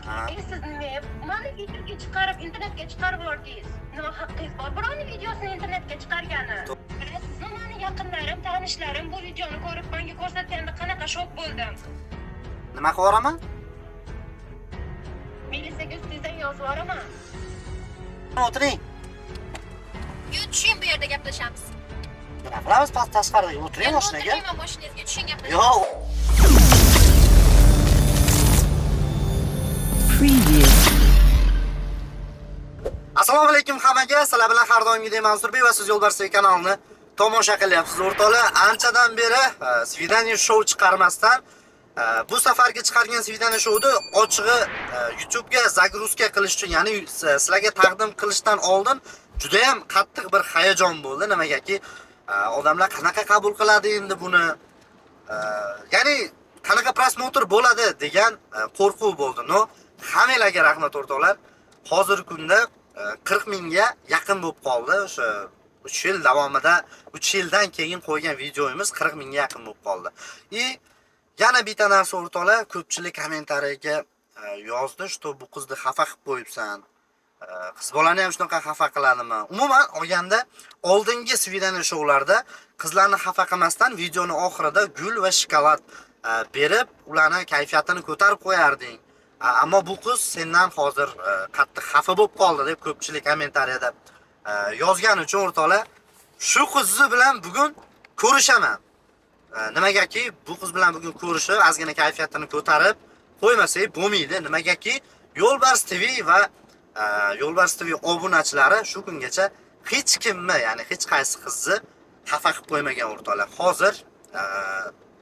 Ha. Siz nima, mani videoga chiqarib, internetga chiqarib yubordingiz. Nima haqqingiz bor birovni videosini internetga chiqargani? Bilasizmi, mani yaqinlarim, tanishlarim bu videoni ko'rib menga ko'rsatganda qanaqa shok bo'ldim. Nima qilib yuboraman? Militsiyaga ustingizdan yozib yuboraman. O'tiring. Yo, tushing, bu yerda gaplashamiz. Nima qilamiz past tashqarida? O'tiring mashinaga. O'tirmayman mashinangizga, tushing, gaplashamiz. Yo'q. Preview. Assalomu alaykum hammaga. Sizlar bilan har doimgidek Mansurbek va siz Yo'lbars TV kanalini tomosha qilyapsiz. O'rtoqlar, anchadan beri свидание show chiqarmasdan, bu safargi chiqargan свидание showni ochig'i YouTube ga загрузка qilish uchun, ya'ni sizlarga taqdim qilishdan oldin juda ham qattiq bir hayajon bo'ldi. Nimagaki, odamlar qanaqa qabul qiladi endi buni? Ya'ni qanaqa просмотр bo'ladi degan qo'rquv bo'ldi. Но, hammanglarga rahmat, o'rtoqlar. Hozirgi kunda 40 mingga yaqin bo'lib qoldi. O'sha 3 yil davomida, 3 yildan keyin qo'ygan videomiz 40 mingga yaqin bo'lib qoldi. И yana bitta narsa, o'rtoqlar, ko'pchilik kommentariyaga yozdi, что bu qizni xafa qilib qo'yibsan. Qiz bolani ham shunaqa xafa qiladimi? Umuman olganda oldingi свидание shoularda qizlarni xafa qilmasdan videoni oxirida gul va shokolad berib, ularni kayfiyatini ko'tarib qo'yarding. Ammo bu qiz sendan hozir qattiq xafa bo'lib qoldi deb ko'pchilik kommentariyada yozgani uchun, o'rtoqlar, shu qizni bilan bugun ko'rishaman. Nimagaki, bu qiz bilan bugun ko'rishib, ozgina kayfiyatini ko'tarib qo'ymasak bo'lmaydi. Nimagaki, Yo'lbars TV va Yo'lbars TV obunachilari shu kungacha hech kimni, ya'ni hech qaysi qizni xafa qilib qo'ymagan, o'rtoqlar. Hozir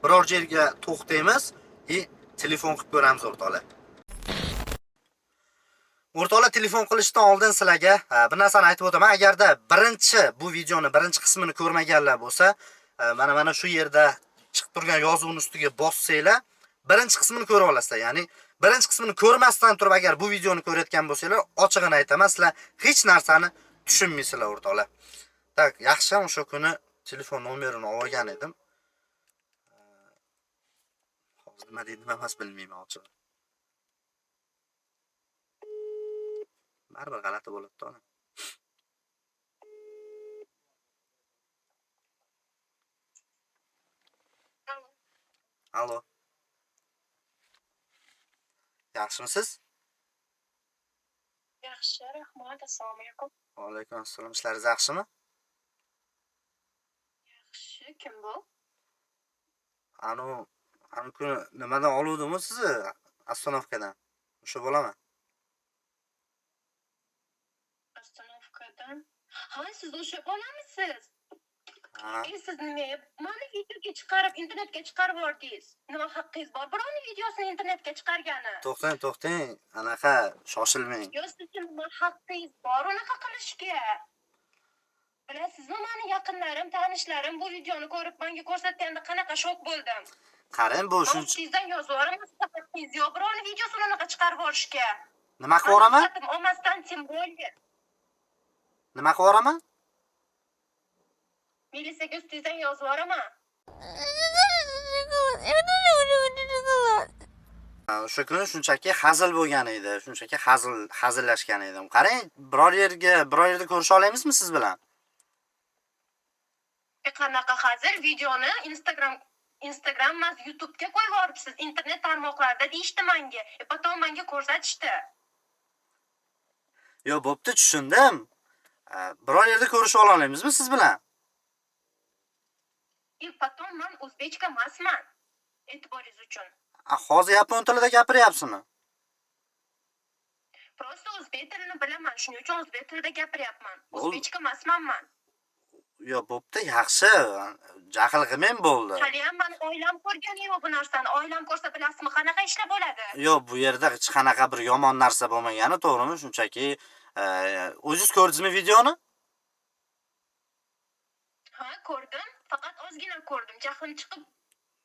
biror yerga to'xtaymiz и telefon qilib ko'ramiz, o'rtoqlar. O'rtoqlar, telefon qilishdan oldin sizlarga bir narsani aytib o'taman. Agarda birinchi bu videoni birinchi qismini ko'rmaganlar bo'lsa, mana shu yerda chiqib turgan yozuvning ustiga bossanglar, birinchi qismini ko'ra olasizlar. Ya'ni birinchi qismini ko'rmasdan turib agar bu videoni ko'rayotgan bo'lsanglar, ochig'ini aytaman, sizlar hech narsani tushunmaysizlar, o'rtoqlar. Так, yaxshi, o'sha kuni telefon nomerini olgan edim. Hozir nima deydi, nima emas bilmayman ochig'i. Baribir g'alati bo'ladi-da ona. Allo. Yaxshimisiz? Yaxshi, rahmat. Assalomu alaykum. Va alaykum assalom. Ishlaringiz yaxshimi? Yaxshi, kim bu? Anu, anu kuni nimadan oluvdim sizni? Остановка dan. O'sha bo'laman. Остановка dan. Ha, siz o'sha bolamisiz? Ha. Siz nima, mani videoga chiqarib, internetga chiqarib yubordingiz. Nima haqqingiz bor birovni videosini internetga chiqargani? To'xtang, to'xtang. Anaqa shoshilmang. Yo, sizni nima haqqingiz bor unaqa qilishga? Bilasizmi, mani yaqinlarim, tanishlarim bu videoni ko'rib menga ko'rsatganda qanaqa shok bo'ldim. Qarang, bu Man shuncha ustingizdan yozib yuboraman, sizni haqqingiz yo'q birovni videosini unaqa chiqarib yuborishga. Nima qilib yuboraman? Ruxsatim olmasdan, тем более. Nima qilib yuboraman? Militsiyaga ustingizdan yozib yuboraman. O'sha kuni shunchaki hazil bo'lgan edi. Shunchaki hazil, hazillashgan edim. Qarang, biror yerda ko'risha olamizmi siz bilan? Qanaqa hazil? Videoni Instagram emas, YouTube'ga qo'yib yuboribsiz, internet tarmoqlarida deyishdi menga. Потом menga ko'rsatishdi. Yo, bo'pti, tushundim. Biror yerda ko'risha olamizmi siz bilan? И потом man o'zbekcha emasman. E'tiboringiz uchun. Hozir yapon tilida gapiryapsizmi? Просто o'zbek tilini bilaman, shuning uchun o'zbek tilida gapiryapman. Bo'ldi. O'zbekcha emasman man. Yo, bo'pti, yaxshi. Jahl qilmang, bo'ldi. Hali ham mani oilam ko'rgani yo'q bu narsani. Oilam ko'rsa, bilasizmi, qanaqa ishlar bo'ladi? Yo'q, bu yerda hech qanaqa bir yomon narsa bo'lmagani, to'g'rimi? Shunchaki, o'zingiz ko'rdingizmi videoni? Ha, ko'rdim. Faqat ozgina ko'rdim. Jahlim chiqib,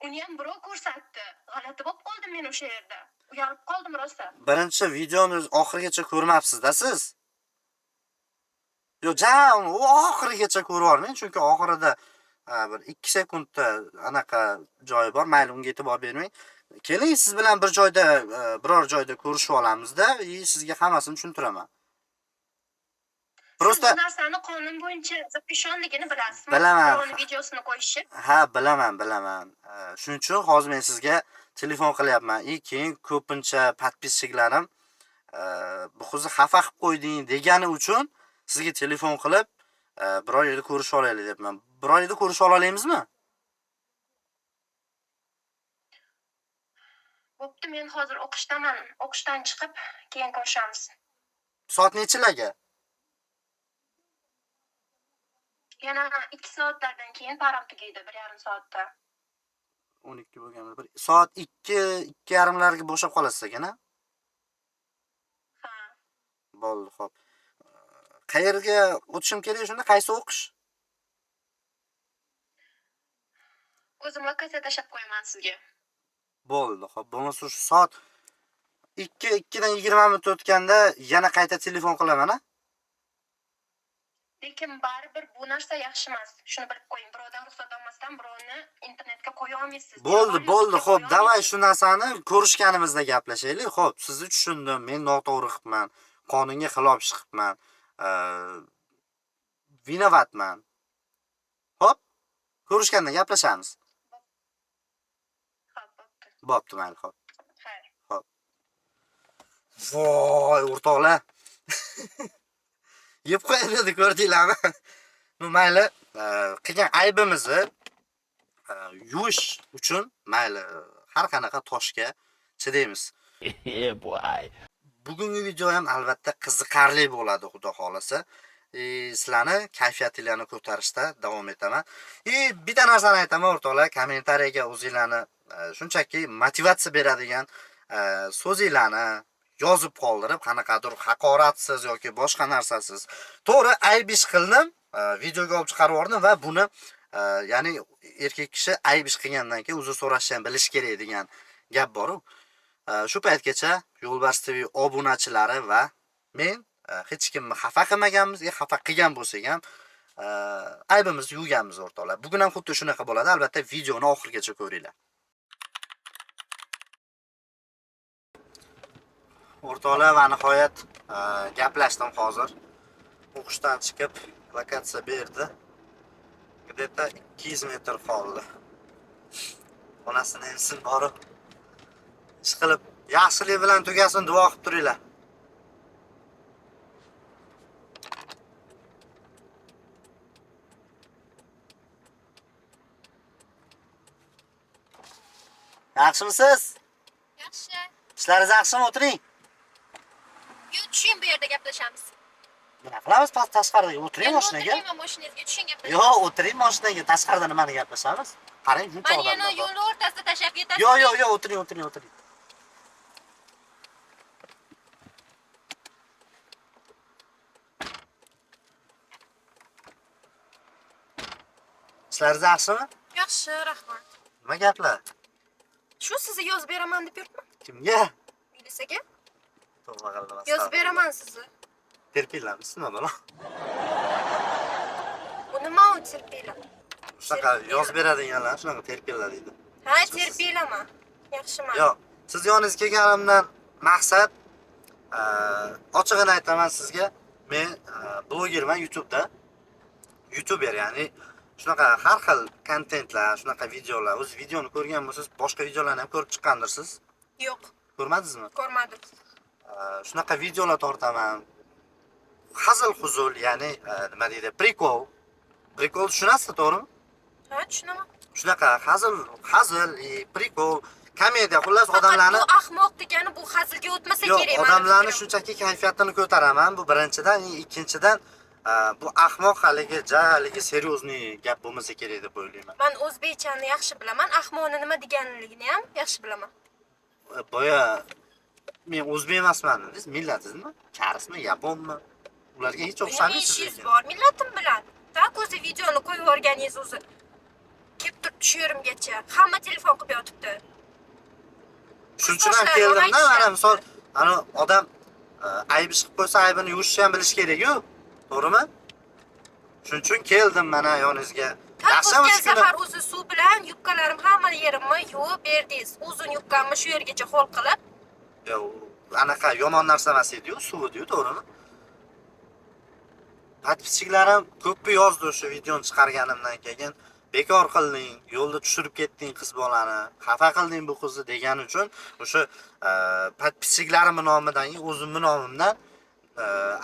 uni ham birov ko'rsatdi. G'alati bo'lib qoldim men o'sha yerda. Uyalib qoldim rosa. Birinchi videoni oxirigacha ko'rmabsiz-da siz? Yo'q, ja, u oxirigacha ko'rib yubormang, chunki oxirida bir 2 sekundda anaqa joyi bor. Mayli, unga e'tibor bermang. Keling, siz bilan bir joyda, biror joyda ko'rishib olamizda, и sizga hammasini tushuntiraman. Просто Siz bu narsani qonun bo'yicha запрещен ligini bilasizmi? Bilaman. Birovni videosini qo'yishi. Ha, bilaman, bilaman. Shuning uchun hozir men sizga telefon qilyapman. И keyin ko'pincha подписчик larim bu qizni xafa qilib qo'yding degani uchun sizga telefon qilib, biror yerda ko'rishib olaylik deyapman. Biror yerda ko'rishib olamizmi? Bo'pti, men hozir o'qishdaman. O'qishdan chiqib, keyin ko'rishamiz. Soat nechilarga? Yana 2 soatlardan keyin parom tugaydi, 1,5 soatda. 12 bo'lganda bir soat 2, 2:30 larga bo'shab qolasiz ekan, a? Ha. Bo'ldi, xo'p. Qayerga o'tishim kerak shunda? Qaysi o'qish? O'zim lokatsiya tashlab qo'yaman sizga. Bo'ldi, xo'p. Bo'lmasa shu soat 2, 2dan 20 minut o'tganda yana qayta telefon qilaman, a? Lekin baribir bu narsa yaxshi emas. Shuni bilib qo'ying. Birovdan ruxsat olmasdan birovni internetga qo'ya olmaysiz. Bo'ldi, Telefon bo'ldi. YouTube'ga Xo'p, qo'ya давай olmaysiz. shu narsani ko'rishganimizda gaplashaylik. Xo'p, sizni tushundim. Men noto'g'ri qilibman. Qonunga xilof ish qilibman. Виноват man. Xo'p, ko'rishganda gaplashamiz. Xo'p, bo'pti. Bo'pti, mayli, xo'p. Xayr. Voy, o'rtoqlar. Yeb qo'yadi dedi, ko'rdinglarmi? Ну, mayli, qilgan aybimizni yuvish uchun mayli, har qanaqa toshga chidaymiz. Boy. Bugungi video ham albatta qiziqarli bo'ladi, xudo xolasa. Sizlarni kayfiyatinglarni ko'tarishda davom etaman. Bitta narsani aytaman, o'rtoqlar, kommentariyaga o'zinglarni shunchaki motivatsiya beradigan so'zinglarni yozib qoldirib, qanaqadir haqoratsiz yoki boshqa narsasiz. To'g'ri, ayb ish qildim, videoga olib chiqarib yubordim va buni, ya'ni erkak kishi ayb ish qilgandan keyin uzr so'rashni ham bilish kerak degan gap bor-u. Shu paytgacha Yo'lbars TV obunachilari va men hech kimni xafa qilmaganmiz, xafa qilgan bo'lsak ham aybimizni yuvganmiz, o'rtoqlar. Bugun ham xuddi shunaqa bo'ladi. Albatta videoni oxirigacha ko'ringlar. O'rtoqlar, va nihoyat gaplashdim hozir. O'qishdan chiqib lokatsiya berdi. Где-то 200 metr qoldi. Onasini emsin borib. Ish qilib, yaxshilik bilan tugasin, duo qilib turinglar. Yaxshimisiz? Yaxshi. Ishlaringiz yaxshimi? O'tiring. Yo, tushing, bu yerda gaplashamiz. Nima qilamiz? Past tashqarida o'tiring Endi mashinaga. o'tirmayman mashinangizga, tushing, gaplashamiz. Yo'q, o'tiring mashinaga. Tashqarida nimani gaplashamiz? Qarang, shuncha Mani odamlar yana bor. yo'lni o'rtasida tashlab ketasiz. Yo'q, yo'q, yo'q, o'tiring, o'tiring, o'tiring. Ishlaringiz yaxshimi? Yaxshi, rahmat. Nima gaplar? Shu sizni yozib beraman deb yuribman. Kimga? Milisaga. Tavba qildim. Yozib beraman sizni. Terpilamiz, nima balo? U nima u terpila? Shunaqa yozib beradiganlar shunaqa terpila deydi. Ha, terpilaman. Yaxshiman. Yo'q, siz yoningizga kelganimdan maqsad, ochig'ini aytaman sizga, men blogerman YouTube'da. YouTuber, ya'ni shunaqa har xil kontentlar, shunaqa videolar. O'z videoni ko'rgan bo'lsangiz, boshqa videolarni ham ko'rib chiqqandirsiz. Yo'q, Ko'rmadingizmi? ko'rmadim. Shunaqa videolar tortaman. Hazil huzul, ya'ni nima deydi, прикол. Прикол tushunasiz, to'g'rimi? Ha, tushunaman. Shunaqa hazil, hazil, прикол, komediya, xullas Faqat odamlarni bu ahmoq degani bu hazilga o'tmasa Yo'q, kerak mani odamlarni fikrim. shunchaki kayfiyatini ko'taraman, bu birinchidan, ikkinchidan bu ahmoq haligi ja haligi серьезный gap bo'lmasa kerak deb o'ylayman. Men o'zbekchani yaxshi bilaman, ahmoqni nima deganligini ham yaxshi bilaman. Boya men o'zbek emasman dedingiz, millatingiz nima? Koreysmi, yaponmi? Ularga hech Nima o'xshamaysiz ishingiz lekin. bor millatim bilan? Так o'zi videoni qo'yib yuborganingiz o'zi kelib turibdi shu yerimgacha. Hamma telefon qilib yotibdi. Shuning uchun ham Kursdoshlar keldimda, aytishyapti. mana misol, ana odam ayb ish qilib qo'ysa, aybini yuvishni ham bilish kerak-ku. To'g'rimi? Shuning uchun keldim mana yoningizga. Yaxshimi O'tgan shu kuni? safar o'zi suv bilan yubkalarim hamma yerimni yuvib berdingiz. Uzun yubkamni shu yergacha ho'l qilib. Yo, anaqa yomon narsa emas edi-yu, suv edi-yu, to'g'rimi? Подписчик larim ko'ppi yozdi o'sha videoni chiqarganimdan keyin. Bekor qilding, yo'lda tushirib ketding qiz bolani, xafa qilding bu qizni degani uchun o'sha подписчик larimni nomidan, o'zimni nomimdan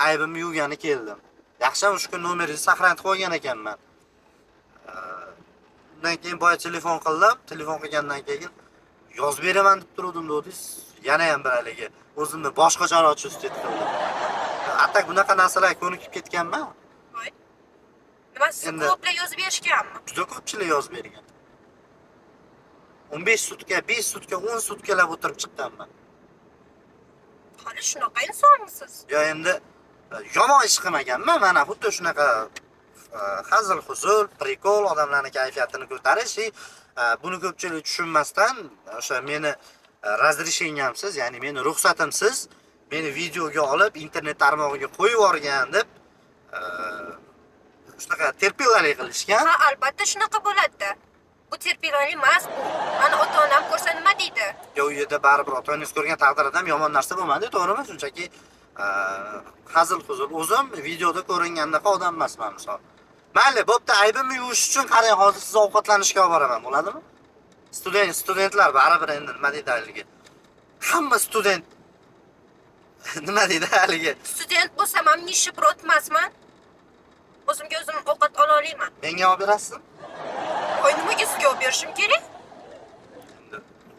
aybimni yuvgani keldim. Yaxshi o'sha kun nomeringizni saqlanib qo'ygan ekanman. Undan keyin boya telefon qildim, telefon qilgandan keyin yozib beraman deb turuvdim dedingiz. Yana ham bir haligi o'zimni boshqacharoq чувствовать qildim. А так bunaqa narsalarga ko'nikib ketganman. Voy. Nima, siz ko'plar yozib berishganmi? Juda ko'pchilik yozib bergan. 15 sutka, 5 sutka, 10 sutkalab o'tirib chiqqanman. Hali shunaqa insonmisiz? Yo endi yomon ish qilmaganman. Mana xuddi shunaqa hazil huzul, прикол, odamlarning kayfiyatini ko'tarish, buni ko'pchilik tushunmasdan o'sha meni разрешение msiz, ya'ni meni ruxsatimsiz meni videoga olib internet tarmog'iga qo'yib yuborgan deb shunaqa терпила lik qilishgan. Ha, albatta shunaqa bo'ladi-da. Bu терпила lik emas bu. Mani ota-onam ko'rsa nima deydi? Yo, u yerda baribir ota-onangiz ko'rgan taqdirda ham yomon narsa bo'lmadi, to'g'rimi? Shunchaki hazil huzul. O'zim videoda ko'ringandaqa odam emasman misol. Mayli, bo'pti, aybimni yuvish uchun qarang, hozir sizni ovqatlanishga olib boraman, bo'ladimi? Studentlar baribir endi nima deydi haligi? Hamma student nima deydi haligi? Student bo'lsam ham нищеброд emasman. O'zimga o'zim ovqat ola olaman. Menga olib berasizmi? Voy, nimaga sizga olib berishim kerak?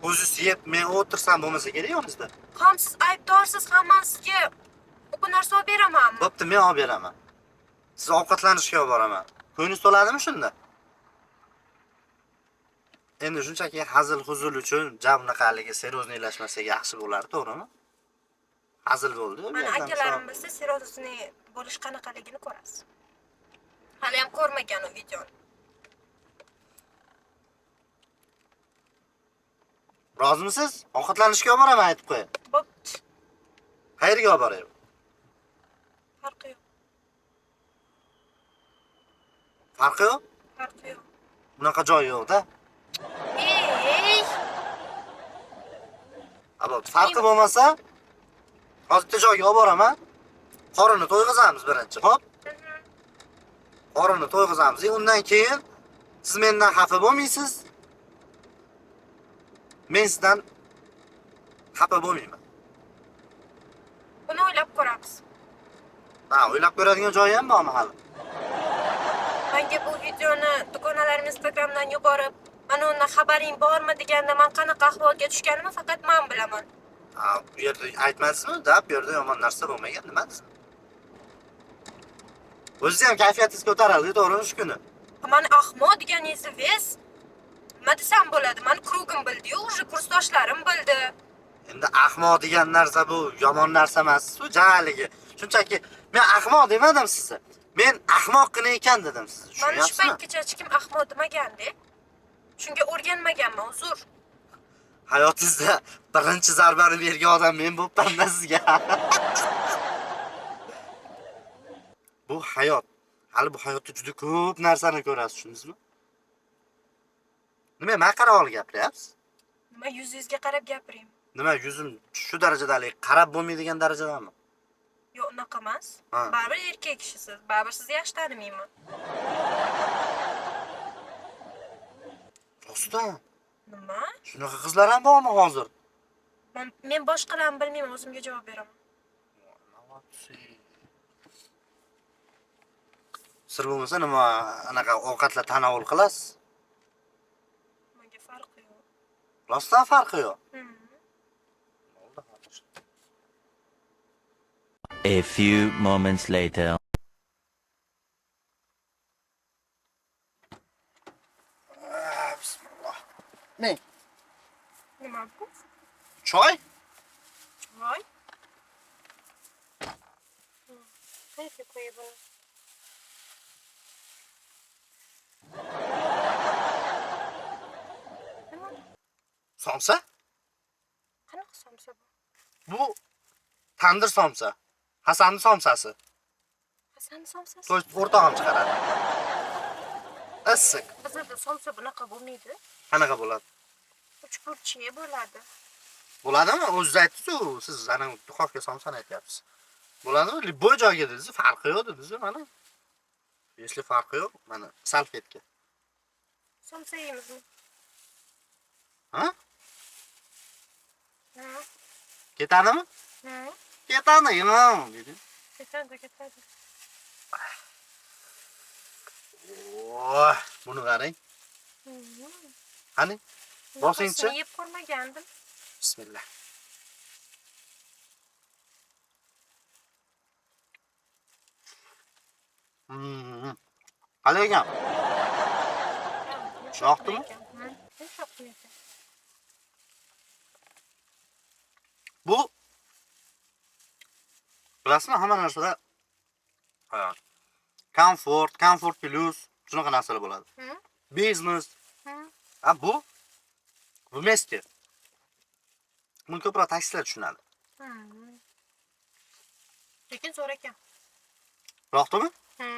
O'zingiz yeb, men o'tirsam bo'lmasa kerak yoningizda. Ham siz aybdorsiz, ham men sizga bu narsa olib beramanmi? Bo'pti, men olib beraman. Siz ovqatlanishga olib boraman. Ko'nglingiz to'ladimi shunda? Endi shunchaki hazil huzul uchun ja bunaqa haligi серьёзный lashmasak yaxshi bo'lardi, to'g'rimi? Hazil bo'ldi. Bu Mana yerdan akalarim misol- bilsa, серьёзный bo'lish qanaqaligini ko'rasiz. Hali ham ko'rmagan u videoni. Rozimisiz? Ovqatlanishga olib boraman, aytib qo'yay. Bo'pti. Qayerga olib boray? Farqi yo'q. Farqi yo'q? Farqi yo'q. Bunaqa joy yo'q-da. Ey! Ha, bo'pti. Farqi bo'lmasa, hozir bitta joyga olib boraman. Qorinni to'yg'izamiz birinchi, xo'p? Qorinni to'yg'izamiz. Undan keyin siz mendan xafa bo'lmaysiz. Men sizdan xafa bo'lmayman. Buni o'ylab ko'ramiz. Ha, o'ylab ko'radigan joyi ham bormi hali? Menga bu videoni dugonalarim Instagramdan yuborib, mana undan xabaring bormi deganda men qanaqa ahvolga tushganimni faqat men bilaman. Ha, bu yerda aytmaysizmi? Da, bu yerda yomon narsa bo'lmagan, nima deysiz? O'zingiz ham kayfiyatingiz ko'tarildi, to'g'rimi shu kuni? Mani ahmoq deganingizni ves. Nima desam bo'ladi? Mani круг im bildi-yu, уже kursdoshlarim bildi. Endi ahmoq degan narsa bu yomon narsa emas, bu jaligi. Shunchaki men ahmoq demadim sizni. Men ahmoqqina ekan dedim sizni. Mani shu Tushunyapsizmi? paytgacha hech kim ahmoq demaganda. Shunga o'rganmaganman, uzr. Hayotingizda birinchi zarbani bergan odam men bo'libman-da sizga. Bu hayot. Hali bu hayotda juda ko'p narsani ko'rasiz, tushundingizmi? Nima, men qarab olib gapiryapsiz? Nima, yuzingizga qarab gapiraymi? Nima, yuzim shu darajadalik qarab bo'lmaydigan darajadami? Yo'q, unaqa emas. Ha. Baribir erkak kishisiz. Baribir sizni yaxshi tanimayman. Rostdan. Nima? Shunaqa qizlar ham bormi hozir? Men boshqalarni bilmayman, o'zimga javob beraman. Sir bo'lmasa nima anaqa ovqatlar tanovul qilasiz? Menga farqi yo'q. Rostdan farqi yo'q. Bo'ldi, hozir. A few moments later. Ah, bismillah. Ne? Nima bu? Choy? Choy? Qayerga qo'yay buni? Nima? Somsa? Qanaqa somsa bu? Bu tandir somsa. Hasanning somsasi. Hasan somsasi? То есть o'rtog'im chiqaradi. Issiq. Bizda somsa bunaqa bo'lmaydi. Qanaqa bo'ladi? Uchburchak bo'ladi. Bo'ladimi? O'zingiz aytdingiz-ku, siz ana duxovka somsani aytyapsiz. Bo'ladimi? Любой joyga dedingiz, farqi yo'q dedingiz, mana. Если farqi yo'q, mana salfetka. Somsa yeymizmi? Ha? Ha. Ketadimi? Ha. Ketadi, yo'q, dedi. Ketadi, ketadi. Oh, buni qarang. Qani? Bosingchi. Bunaqasini yeb ko'rmagandim. Bismillah. Qalay ekan? Yoqdimi? Yumshoq ekan. Bu bilasizmi, hamma narsada komfort, komfort plus shunaqa narsalar bo'ladi. Biznes. A bu вместе. Buni ko'proq taksilar tushunadi. Lekin zo'r ekan. Yoqdimi? Hı.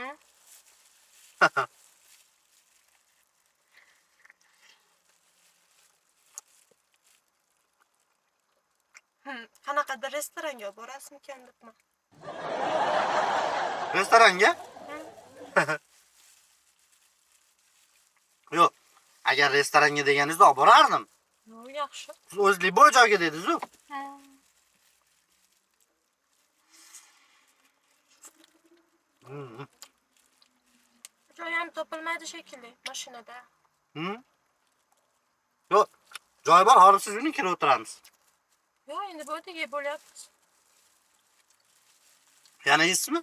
Qanaqadir restoranga olib borasizmikan debman. Restoranga? Yo'q. Agar restoranga deganingizda olib borardim. Yo'q, yaxshi. Siz o'zi любой joyga dedingiz-ku. Joy ham topilmaydi shekilli mashinada. Yo'q. Joy bor, hozir siz uning kirib o'tiramiz. Yo'q, endi bu yerda yeb bo'lyapmiz. Yana yeysizmi?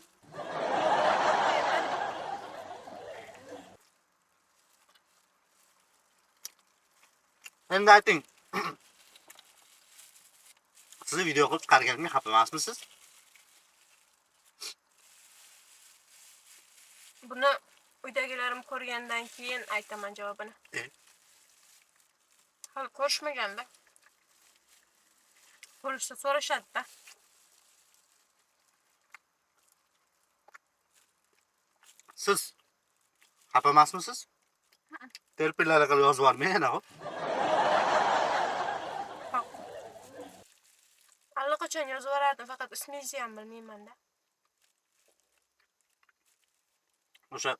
Endi ayting. Sizni video qilib chiqarganimga xafa emasmisiz? Buni uydagilarim ko'rgandan keyin aytaman javobini. Hali ko'rishmaganda. Ko'rishsa so'rashadi-da. Siz xafa emasmisiz? Terpillar qilib yozib yubormang yana, xo'p. Allaqachon yozib yuborardim, faqat ismingizni ham bilmayman-da. O'sha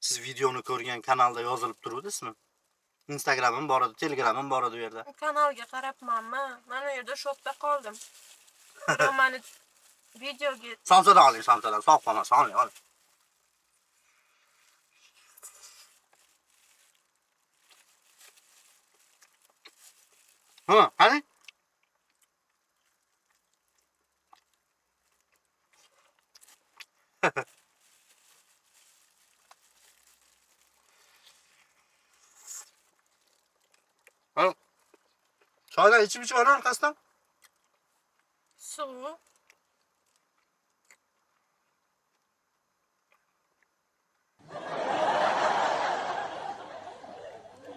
siz videoni ko'rgan kanalda yozilib turuvdi ismi. Instagramim bor edi, Telegramim bor edi u yerda. Kanalga qarabmanmi? Men u yerda shokda qoldim. Birov meni videoga Somsadan oling, somsadan, sog' qolmasin, oling, oling. Ha, qani? Ha. Choydan ichib ichib oling orqasidan. Suv.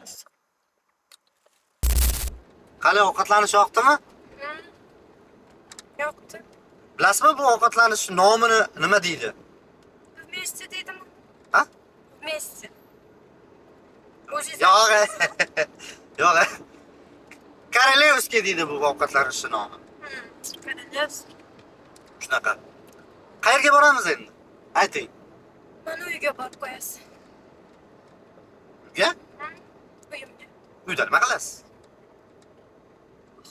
Issiq. Qalay, ovqatlanish yoqdimi? Yoqdi. Bilasizmi bu ovqatlanish nomini nima deydi? Вместе deydimi? Ha? Вместе. O'zingiz Yo'q. Yo'q. Королевский deydi bu ovqatlanishni nomi. Королевский. Shunaqa. Qayerga boramiz endi? Ayting. Mani uyga borib qo'yasiz. Uyga? Uyimga. Uyda nima qilasiz?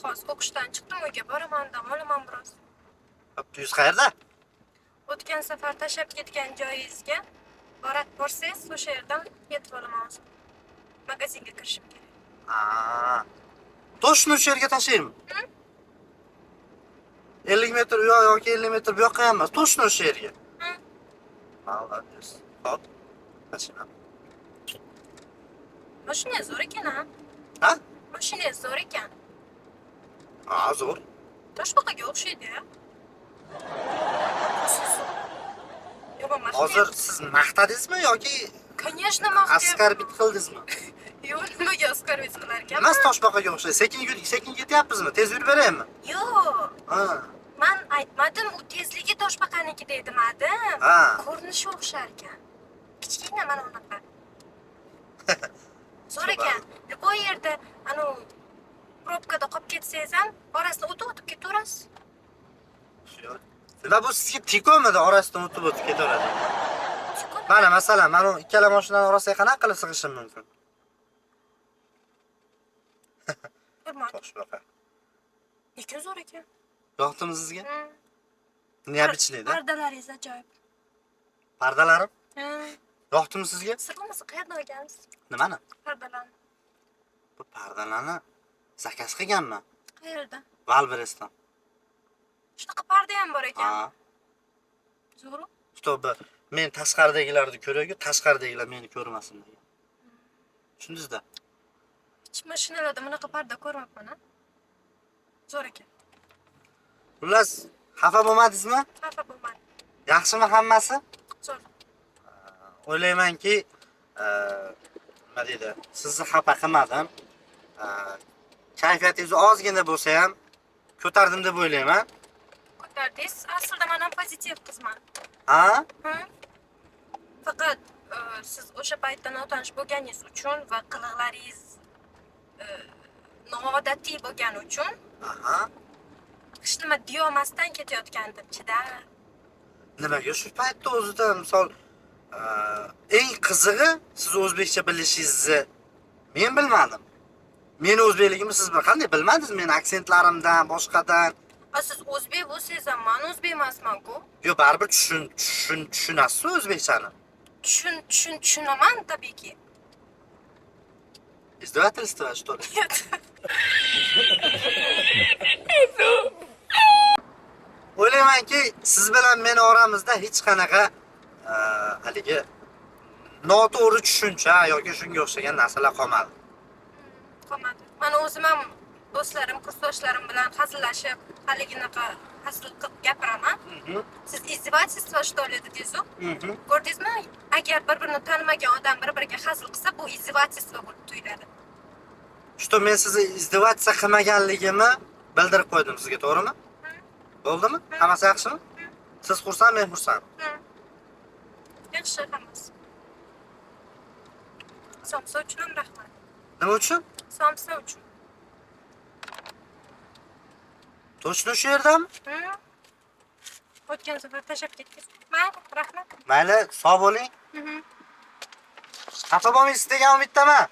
Hozir o'qishdan chiqdim, uyga boraman, dam olaman biroz. Yuz qayerda? O'tgan safar tashlab ketgan joyingizga borib borsangiz, o'sha yerdan yetib olaman o'zim. Magazinga kirishim kerak. Aa. Точно o'sha yerga tashlaymi? 50 metr u yoq yoki 50 metr bu yoqqa ham emas, точно o'sha yerga. Hı. Молодец. Xo'p. Tashlayman. Mashina zo'r ekan, ha? Ha? Mashina zo'r ekan. Ha, zo'r. Toshbaqaga o'xshaydi-ya. Yo'q, mashina. Hozir siz maqtadingizmi yoki Конечно, maqtayapman. оскорбить qildingizmi? Yo'q, nimaga оскорбить qilar ekanman? Emas, toshbaqaga o'xshaydi. Sekin yur, sekin ketyapmizmi? Tez yurib beraymi? Yo'q. Ha. Man aytmadim, u tezligi toshbaqaniki demadim. Ha. Ko'rinishi o'xshar ekan. Kichkina mana unaqa. Zo'r ekan. Любой yerda anavi пробка da qolib ketsangiz ham, orasidan o'tib o'tib ketaverasiz. Nima, bu sizga tekomidi, orasidan o'tib o'tib ketaveradi? Sekund. Mana, masalan, mana bu ikkala mashinaning orasiga qanaqa qilib sig'ishim mumkin? Ko'rmadim. Toshbaqa. Lekin zo'r ekan. Yoqdimi sizga? Необычный da. Pardalaringiz ajoyib. Pardalarim Hmm. yoqdimi sizga? Sir bo'lmasa, qayerdan olgansiz? Nimani? Pardalarni. Bu pardalarni заказ qilganman. Qayerda? Wildberriesdan. Shunaqa parda ham bor ekan. Ha. Zo'ru. Чтобы men tashqaridagilarni ko'rayu, tashqaridagilar meni ko'rmasin degan. Tushundingizda? Hech mashinalarda bunaqa parda ko'rmabman, a. Zo'r ekan. Xullas, xafa bo'lmadingizmi? Xafa bo'lmadim. Yaxshimi hammasi? Zo'r. O'ylaymanki, nima deydi, sizni xafa qilmadim. Kayfiyatingizni ozgina bo'lsa ham ko'tardim deb o'ylayman. Ko'tardingiz. Aslida men ham pozitiv qizman. Ha? Hı? Faqat siz o'sha paytda notanish bo'lganingiz uchun va qiliqlaringiz noodatiy bo'lgani uchun hech nima deyolmasdan ketayotgandim chidab. Nimaga shu paytda o'zida, misol, eng qizig'i, siz o'zbekcha bilishingizni men bilmadim. Meni o'zbekligimni siz qanday bilmadingiz? Meni aksentlarimdan, boshqadan. A, siz o'zbek bo'lsangiz ham, man o'zbek emasman-ku. Yo, baribir tushunasiz o'zbekchani. Tushunaman, tabiiyki. Издевательство, что ли? Нет. O'ylaymanki, siz bilan meni oramizda hech qanaqa haligi noto'g'ri tushuncha yoki shunga o'xshagan narsalar qolmadi. Qolmadi. Man o'zim ham do'stlarim, kursdoshlarim bilan hazillashib, haliginaqa hazil qilib gapiraman. Siz "Издевательство, что ли?" dedingiz-u. Ko'rdingizmi? Agar bir birini tanimagan odam bir biriga hazil qilsa, bu издевательство bo'lib tuyuladi. Что men sizni издеваться qilmaganligimni bildirib qo'ydim sizga, to'g'rimi? Bo'ldimi? Hammasi yaxshimi? Siz xursand, men xursand. Yaxshi hammasi. Somsa uchun ham rahmat. Nima uchun? Somsa uchun. Точно shu yerdami? Hı. O'tgan safar tashlab ketdingiz. Mayli, rahmat. Mayli, sog' bo'ling. Xafa bo'lmaysiz degan umiddaman.